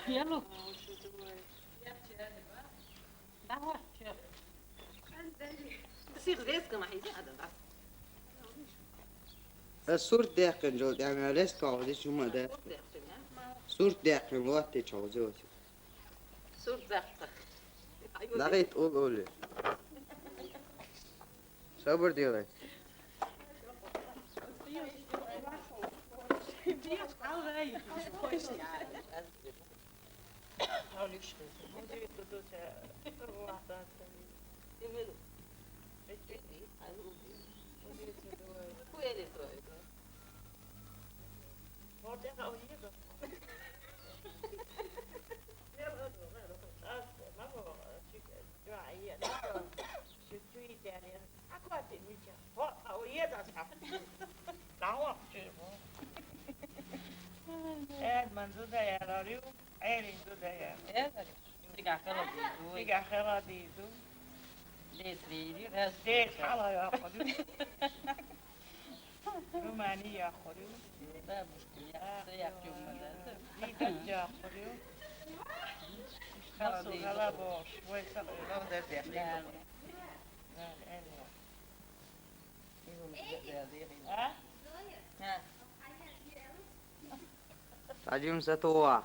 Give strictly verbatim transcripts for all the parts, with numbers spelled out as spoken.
يلا. ده واحد شاف. بصير زي كما حيجي هذا بس. الصورة داخل جول، يعني، ليش كاو، ليش هم ده؟ صورة داخل، ما وقت تشوزوش. صورة داخل. أيوة. لغيت أول أول. صبر ديالك. Eed, manzuda ya loriu, eed, manzuda ya. Eed, diga xela didu. Diga xela didu. Des riri, des. Des hala ya xodiu. Rumani ya xodiu. Da mushkil ya, se ya xodiu. Diga ya xodiu. Xela didu. Xela boş, waysa. Xela didu. Ha? Ha. تعجبني ستوة.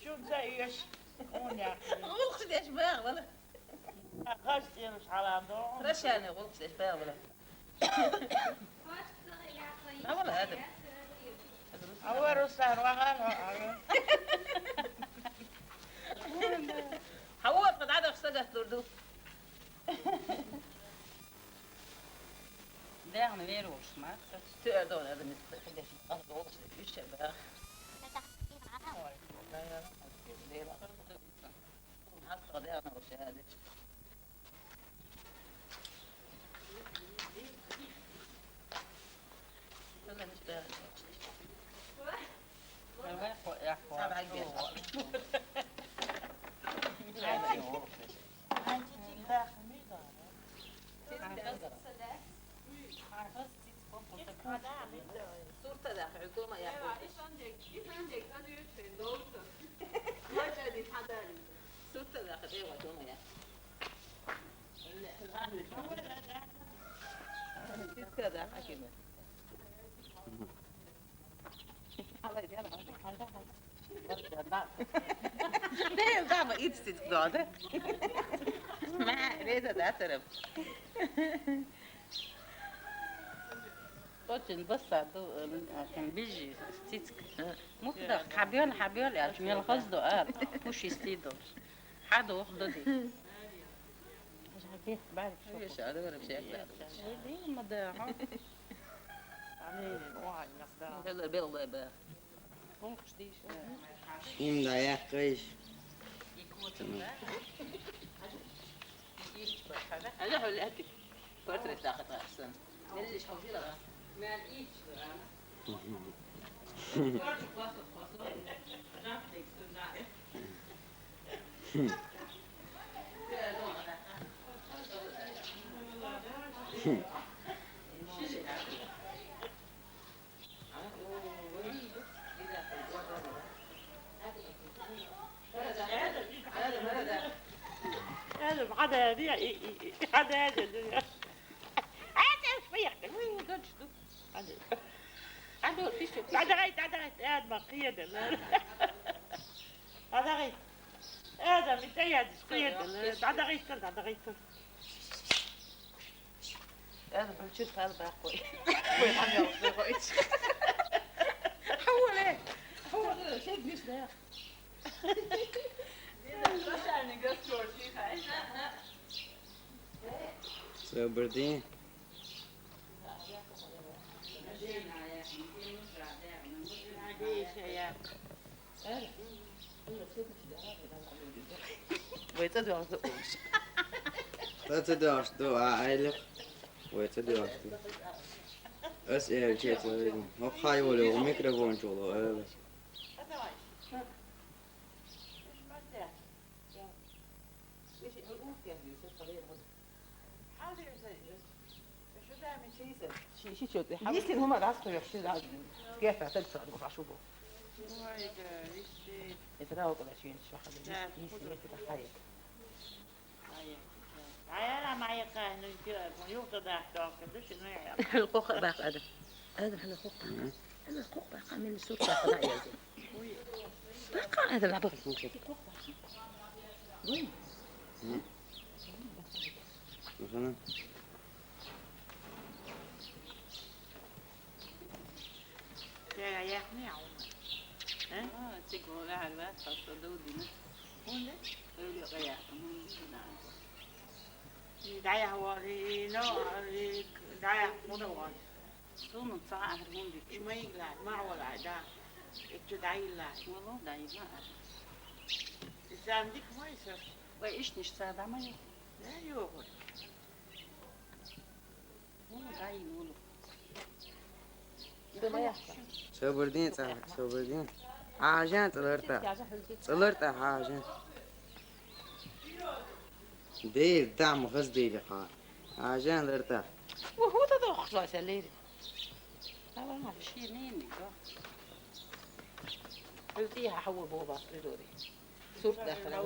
شو زيش؟ هون يا أخي. غلق شديش باغ ولا؟ غاش تيرش على عندهم. رشاني غلق شديش باغ ولا؟ لا ولا هذا. أول رسالة وغالها. حوار قد عاد أخشى قالت له. Dêrne vêr oluşmaz. Tüyerde oynadım. Üç şeber. Hasta dêrne oluşmaz. صورة داخل عندهم يا أخوي. صورة داخل، إيوه، دوما يا. صورة داخل كده. ليه بابا إيد ست قاعدة؟ ما ليه ده طرف. Очень быстро, а то, э, а, там бежи, птицка. Мукда, хабион, хабион, я чмел хозду, а, пуш истидо. Хадо, ох, доди. Жаги, барик, шо. Еш, а, да, барик, шо, я, да. Жаги, ма да, ха. Ами, о, ай, я, да. Хеле, бел, бел, бел. Им да, я, кыш. Ana hol etik. Portret daxit axsan. Melliş hawjira. Mel iç. هذا بعد هذه، إي، إي، إي. هذا، هذا، هذا. هذا شوية. وين قد شدو؟ هذا. هذا هو الفيش. هذا غيت، هذا غيت. هذا ما قيد، لا. هذا غيت. هذا من تياد، قيد، لا. هذا غيت، هذا غيت. أنا بنشوف هالباقي. وين عم يوصل بقيت؟ حول إيه؟ حول إيه؟ شيء مش ده. صبرتي؟ Weite du hast du uns. Weite du hast du eigentlich. Weite du hast du. Es er geht so. Noch high wurde Mikrofon schon, äh. شي، شي تشوتي. يمكن هما العسكر يحشي العجل. كيف هتدفع القطعة شو بو؟ Ой, да, висит. Это раука, да, сюен, что ходит. Да, есть, есть, это хайя. Хайя. Хайя, а моя кайна, ну, юрта да, что, что, что, ну, я. Хьал хохка бакъ ада. Ада хьал хохка. Мгм. Ада хохка бакъ, амин сурт бакъ, да, я. Ой. Бакъ ада, ла бакъ. Ой. Мгм. Мгм. Яа, яахни яа. Э? Аа, цигола хьарва, хасса дудина. Хунда? Өлү гая. Мм, наа. Дая хавари, но, дая худа ван. Суну ца ахр хунди. Имайгла, ма вала да. Ичу дайла. Вало дайла. Исандик майса. Ва ишниш ца дамай. Я, йогур. Собардин, цӀа, собардин. Хьажан цӀаларта. ЦӀаларта хьажан. Дел, дам, гъаз дели хьа. Хьажан ларта. Ва худа дохла салери. Ава ма ши нини го. Хулти хава боба придори. Сурт дахра.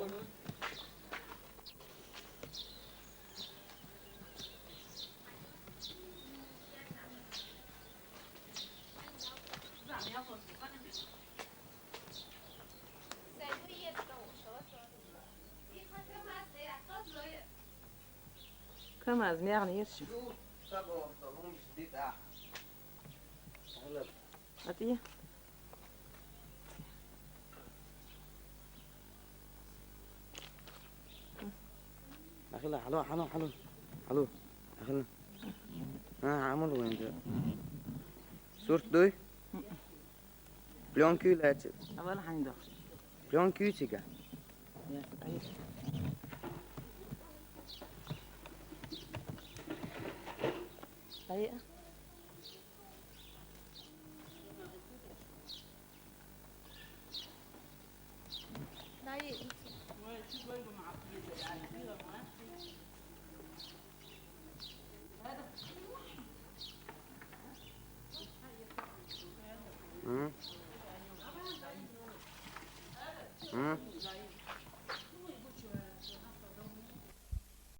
Кам аз мягни ерши. Ати. Ахила, хьало, хьало, хьало. Хьало. Ахила. А, амал вайн да. Сурт дуй? Плёнка лаьци. Авал хьанидо. Плёнка цига. Я, ай. Ай.